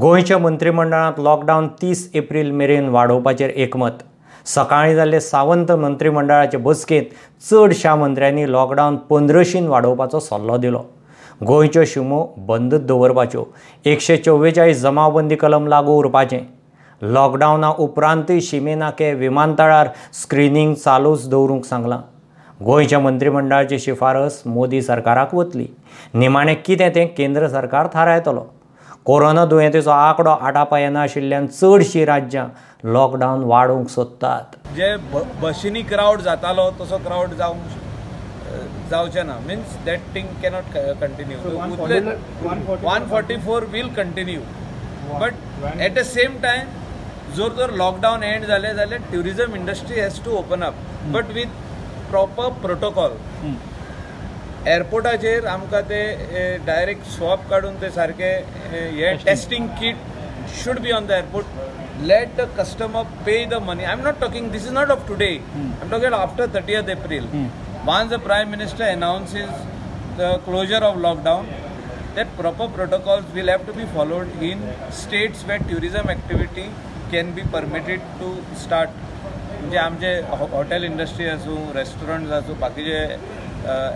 गोंयच्या मंत्रिमंडळांत लॉकडावन 30 एप्रील मेरेन वाडोवपाचेर एकमत. सकाळीं जाल्ले सावंत मंत्रिमंडळाचे बसकेंत चडशा मंत्र्यांनी लॉकडावन 15शीन वाडोवपाचो सल्लो दिलो. गोंयच्यो शिमो बंदच दवरपाच्यो, 144 जमावबंदी कलम लागू उरपाचें, लॉकडावना उपरांतय शिमे नाके विमानतळार स्क्रिनींग चालूच दवरूंक सांगलां. गोंयच्या मंत्रिमंडळाची शिफारस मोदी सरकाराक वतली. निमाणें कितें तें केंद्र सरकार थारायतलो. कोरोना दुयेंतीचो आंकडो आटापा येनाशिल्ल्यान चडशीं राज्यां लॉकडावन वाडोवंक सोदतात. जे बशींनी क्रावड जातालो तसो क्रावड जावचें ना, means that thing cannot continue. 144 will continue, but at the same time जर तर लॉकडावन एंड जालें जाल्यार tourism industry has to open up, but with proper protocol. एअरपोर्टाचेर आमकां ते डायरेक्ट स्वॉप काडून ते सारके हे testing kit should be on the airport. Let the customer pay the money. I am not talking, this is not of today, I am talking after 30th April. Once the Prime Minister announces the closure of lockdown, that proper protocols will have to be followed in states where tourism activity can be permitted to start. म्हणजे आमचे hotel industry आसूं, restaurants आसूं, बाकीचे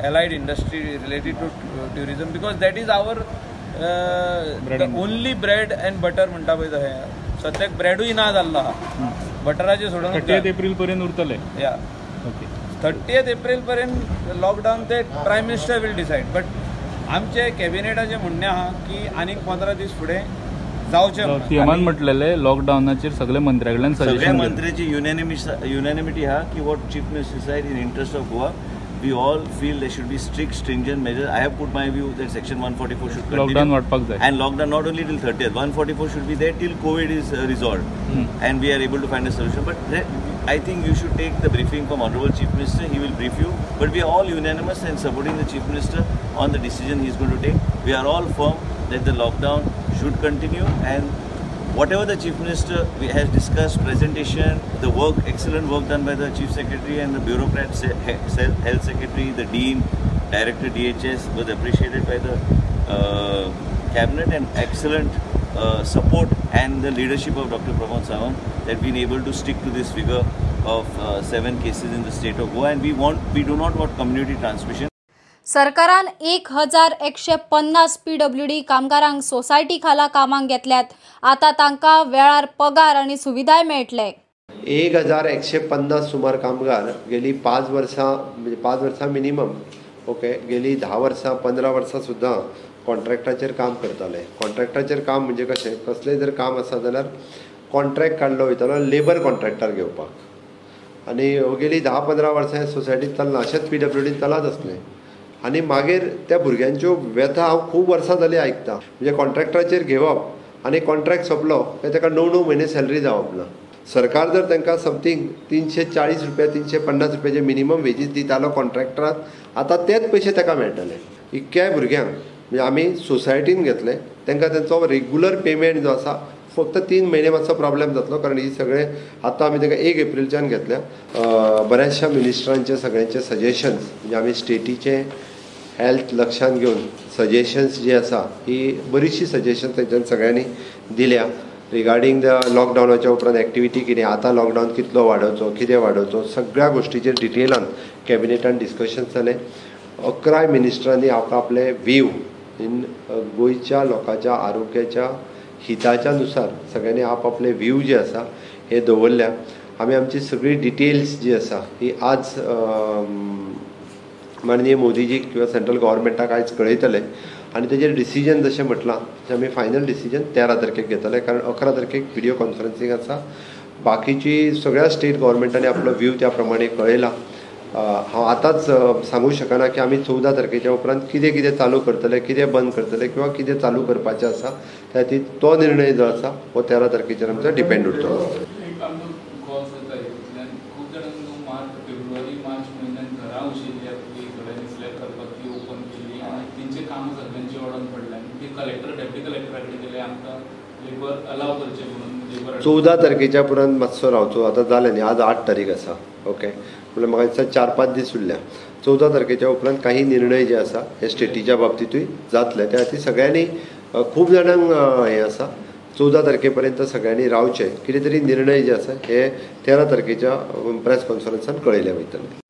allied industry related to tourism, because that is our only bread and butter म्हणटा पळय तशें. सद्याक ब्रेडूय ना जाल्लो आहा, बटराचें सोडून 30 एप्रील पर्यंत उरतलें. या ओके, 30 एप्रील पर्यंत लॉकडावन ते prime minister will decide, but आमचे कॅबिनेटाचें म्हणणें आहा की आनीक 15 दीस फुडें जावचें. सीएमान म्हटलेलें लॉकडावनाचेर सगळे मंत्र्या कडल्यान सगळ्या मंत्र्याची युनॅनिमिटी आहा की what chief minister decide in interest of Goa. We all feel there should be strict, stringent measures. I have put my view that section 144 should continue. Lockdown वाटपाक जाय. And lockdown not only till 30th, 144 should be there till COVID is resolved, and we are able to find a solution. But I think you should take the briefing from Honorable Chief Minister. He will brief you. But we are all unanimous and supporting the Chief Minister on the decision he is going to take. We are all firm that the lockdown should continue, and whatever the Chief Minister has discussed, presentation, the work, excellent work done by the Chief Secretary and the bureaucrats, Health Secretary, the Dean, Director DHS was appreciated by the Cabinet, and excellent support and the leadership of Dr. Pramod Sawant that been able to stick to this figure of 7 cases in the state of Goa, and we do not want community transmission. सरकारान 1150 PWD कामगारांक society खाला कामांक घेतल्यात. आतां तांकां वेळार पगार आनी सुविधाय मेळटले. 1150 सुमार कामगार गेली 5 वर्सां, म्हणजे 5 वर्सां मिनिमम, ओके, गेली 10 वर्सां 15 वर्सां सुद्दां कॉन्ट्रॅक्टाचेर काम करताले. कॉन्ट्रॅक्टाचेर काम म्हणजे कशें, कसलें जर काम आसा जाल्यार कॉन्ट्रॅक्ट काडलो वयतालो लेबर कॉन्ट्रॅक्टार घेवपाक, आनी गेली 10-15 वर्सां सोसायटीत चल्लां, अशेंच PWDन चलत आसलें. आनी मागीर त्या भुरग्यांच्यो व्यथा हांव खूब वर्सां जालीं आयकतां. म्हणजे कॉन्ट्रॅक्टाचेर घेवप आनी कॉन्ट्रॅक्ट सोंपलो काय ताका 9-9 म्हयने सॅलरी जावप ना. सरकार जर तांकां समथींग 340 रुपया 350 रुपयाचे मिनिमम वेजीस दितालो कॉन्ट्रॅक्टराक, आतां तेच पयशे ताका मेळटले. इतक्याय भुरग्यांक म्हणजे आमी सोसायटीन घेतले, तांकां तेंचो रेगुलर पेमेंट जो आसा फक्त 3 म्हयने मातसो प्रॉब्लेम जातलो, कारण ही सगळे आतां आमी तांकां 1 एप्रिलच्यान घेतल्या. बऱ्याचशा मिनिस्टरांचे सगळ्यांचे सजेशन्स, म्हणजे आमी स्टेटीचे हेल्थ लक्षांत घेवन सजेशन्स जी आसा ही बरीचशी सजेशन्स तेंच्यान सगळ्यांनी दिल्या रिगार्डींग the लॉकडावनाच्या उपरांत एक्टिविटी कितें, आतां लॉकडावन कितलो वाडोवचो, कितें वाडोवचो, सगळ्या गोश्टीचेर डिटेलान कॅबिनेटान डिस्कशन जालें. 11 मिनिस्टरांनी आपले व्यू इन गोंयच्या लोकांच्या आरोग्याच्या हिताच्या नुसार सगळ्यांनी आपआपले व्यू जे आसा हे दवरल्या. आमी आमची सगळी डिटेल्स जी आसा ही आज माननीय मोदीजी किंवा सेंट्रल गव्हर्मेंटाक आयज कळयतले आनी तेजेर डिसिजन जशें म्हटलां तशें आमी फायनल डिसिजन 13 तारखेक घेतले, कारण 11 तारखेक व्हिडियो कॉन्फरन्सींग आसा. बाकीची सगळ्या स्टेट गव्हर्मेंटांनी आपलो व्यू त्या प्रमाणे कळयला. हांव आतांच सांगूं शकना की आमी 14 तारखेच्या उपरांत कितें कितें चालू करतले, कितें बंद करतले किंवा कितें चालू करपाचें आसा, त्या खातीर तो निर्णय जो आसा हो 13 तारखेचेर आमचो डिपेंड उरतलो. कलेक्टर 14 तारखेच्या उपरांत मातसो रावचो. आतां जालें न्ही, आज 8 तारीख आसा, ओके, म्हणल्यार म्हाका दिसता 4-5 दीस उरल्या. 14 तारखेच्या उपरांत काही निर्णय जे आसा हे स्टेटीच्या बाबतींतूय जातले. त्या खातीर सगळ्यांनी खूब जाणांक हें आसा, 14 तारखे पर्यंत सगळ्यांनी रावचें, कितें तरी निर्णय जे आसा हे 13 तारखेच्या प्रेस कॉन्फरन्सान कळयले वयतले.